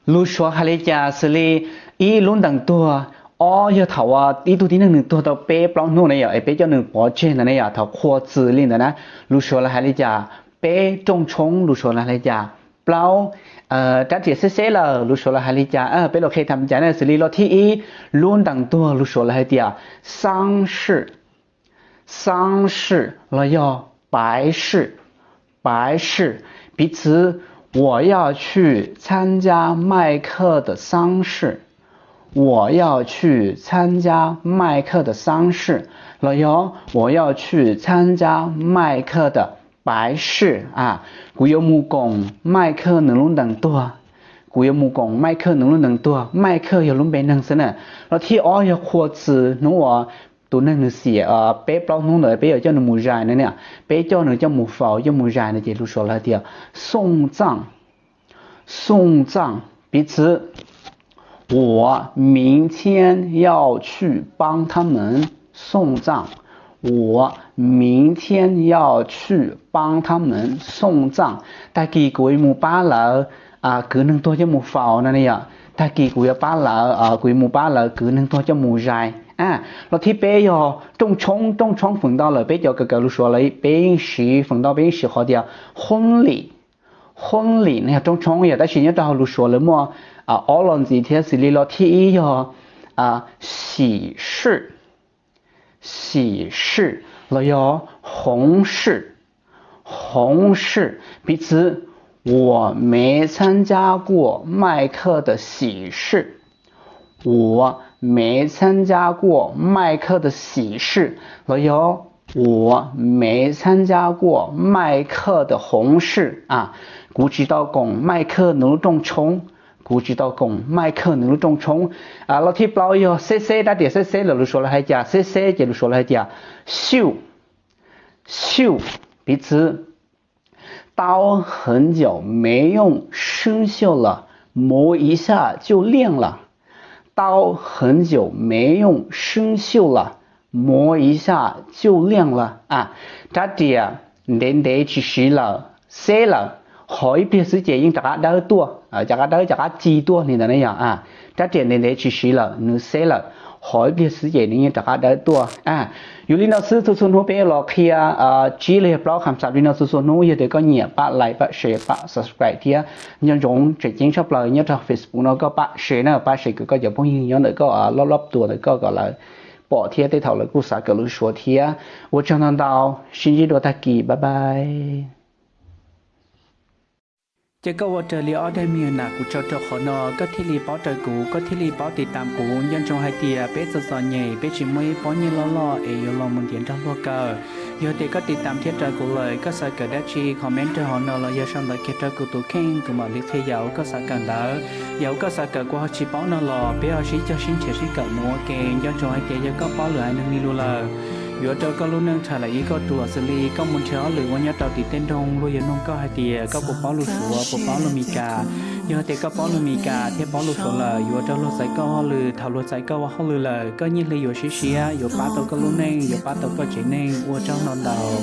Lus Suav hais li cas xws li ib lub ntees tuag, ob yog thaum ib tug tib neeg nws tuag tau peb plaub hnub na yom, es peb coj nws pov tseg ntawd ne yom, thaum 过世 li ntawd na, lus Suav lawv hais li cas? Peb, rooj tshoob, lus Suav lawv hais li cas? Plaub, rab riam xeb xeb lawm, lus Suav lawv hais li cas? Peb los qhia tham li cas na, xws li lo thib ib, lub ntees tuag lus Suav lawv hais tias 丧事, 丧事 los yog 白事, 白事. 比如, 我要去参加麦克的丧事. 我要去参加麦克的丧事 los yog 我要去参加麦克的白事. Kuv yuav mus koom Mai Khawj nws lub ntees tuag. Kuv yuav mus koom Mai Khawj nws lub ntees tuag. Mai Khawj yog lub npe neeg xwb na. Lo thib ob yog 过世, hnub uas tus neeg nws xiam peb plaub hnub ntawd peb yuav coj nws mus zais na, peb coj nws coj mus faus coj mus zais na ces lus Suav lawv tias 送葬. 送葬. 比如, 我明天要去帮他们送葬. 我明天要去帮他们送葬. Tag kis kuv yuav mus pab lawv kwv neeg tuag coj mus faus no ne yom. Tag kis kuv yuav pab lawv, kuv yuav mus pab lawv kwv neeg tuag coj mus zais. Lo thib peb yog rooj tshoob, rooj tshoob feem ntau lawm peb cov kawm kawm lus Suav lawv peb yeej siv feem ntau peb yeej siv qhov tias 婚礼. 婚礼 no yog rooj tshoob yom, tab sis nyob rau hauv lus Suav lawv muaj ob lo ntxiv thiab, xws li lo thib ib yog 喜事, 喜事 los yog 红事, 红事. 比如, 我没参加过麦克的喜事. 我没参加过麦克的喜事 los yog 我没参加过麦克的红事. Kuv tsis tau koom Mai Khawj nws lub rooj tshoob, kuv tsis tau koom Mai Khawj nws lub rooj tshoob. Lo thib plaub yog xeb xeb, rab riam xeb xeb lawm lus Suav lawv hais cas? Xeb xeb ces lus Suav lawv hais tias 旧, 旧. 比如, 刀很久没用生锈了，磨一下就亮了。刀很久没用生锈了，磨一下就亮了。Rab riam ntev ntev tsis siv lawm, xeb lawm, hov ib pliag xwb ces yeej rov qab dawb tuaj, rov qab dawb rov qab ci tuaj li ntawd ne yom. Rab riam ntev ntev tsis siv lawm nws xeb lawm, hov ib pliag xwb ces nws yeej rov qab dawb tuaj. Yog li no xwb, txhua txhua hnub peb yuav los qhia tsib los yog plaub kham xav li no txhua txhua hnub. Yog tias koj nyiam pab like, pab share, pab subscribe thiab. Nco ntsoov tseem ceeb tshaj plaws nyob rau Facebook no koj pab share na, pab share kom koj cov phooj ywg nyob ntawm koj loj loj tuas ntawm koj kom lawv pom thiab tej thaum lawv kuj xav kawm lus Suav thiab. Ua tsaug ntau ntau, sib ntsib dua tag kis, bye bye. Ces koj ua raws li ob daim me nyuam nas kuv tso rau qhov no, koj thiaj li paub raws kuv, koj thiaj li paub tiv tam kuv. Nco ntsoov hais tias peb txom txom nyem, peb tsis muaj ib pob nyiaj loj loj es yuav los mus ntiav nrog luag kawm. Yog tias koj tiv tam thiab raws kuv lawm, koj xav kawm dab tsi comment rau hauv no los yog sau ntawv kiag rau kuv tus kheej, kuv mam li qhia yam uas koj xav kawm ntawd. Yam uas koj xav kawm kuv ho tsis paub no los peb ho sib cog sib nrhiav sib kawm mus ua ke. Nco ntsoov hais tias yog koj paub lwm haiv neeg li lus lawm, yuav rau koj lub neej tshaj lawm ib kauj ruam xws li koj mus nrhiav hauj lwm ua nyob rau tim tej nroog, luag yuav nug koj hais tias koj puas paub lus Suav, puas paub lus Meskas. Yog tias koj paub lus Meskas thiab paub lus Suav lawm, yuav rau luag txais koj ua hauj lwm. Thaum luag txais koj ua hauj lwm lawm, koj nyiaj hli yuav siab siab, yuav pab tau koj lub neej, yuav pab tau koj tsev neeg. Ua tsaug ntau ntau.